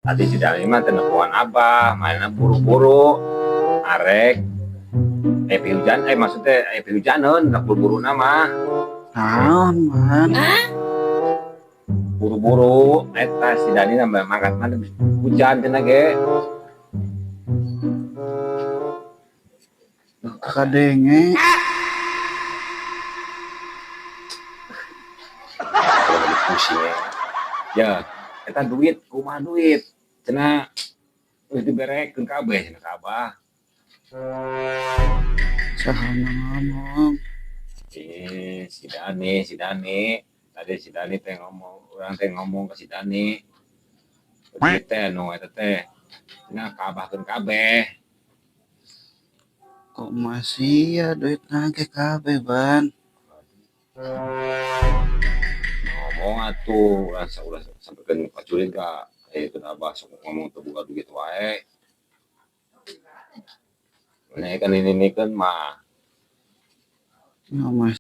Tadi si Dani mah teu nemuan Abah, mainnya buru-buru. Arek hujan, maksudnya hujaneun, nak buru-buru nama. Naon, Man? Buru-buru eta si Dani nambah mangkat mah hujan cenah ge. Kadenge. Kalau lagi pusing ya. Ya, eta duit, kumaha duit? Cenah geus diberekeun kabeh cenah ka Abah. Saha nu ngomong? Eh, si Dani, si Dani. Tadi si Dani teh ngomong, urang teh ngomong ke si Dani. Duit teh nu eta teh cenah ka Abahkeun kabeh. Kok masih ya duit nage kabeh, Ban? Ngomong atuh, ulah ulah sampikeun ka curiga. Eh, itu Abah sok ngomong teu boga duit wae. Nah, kan ini kan mah Ya mas.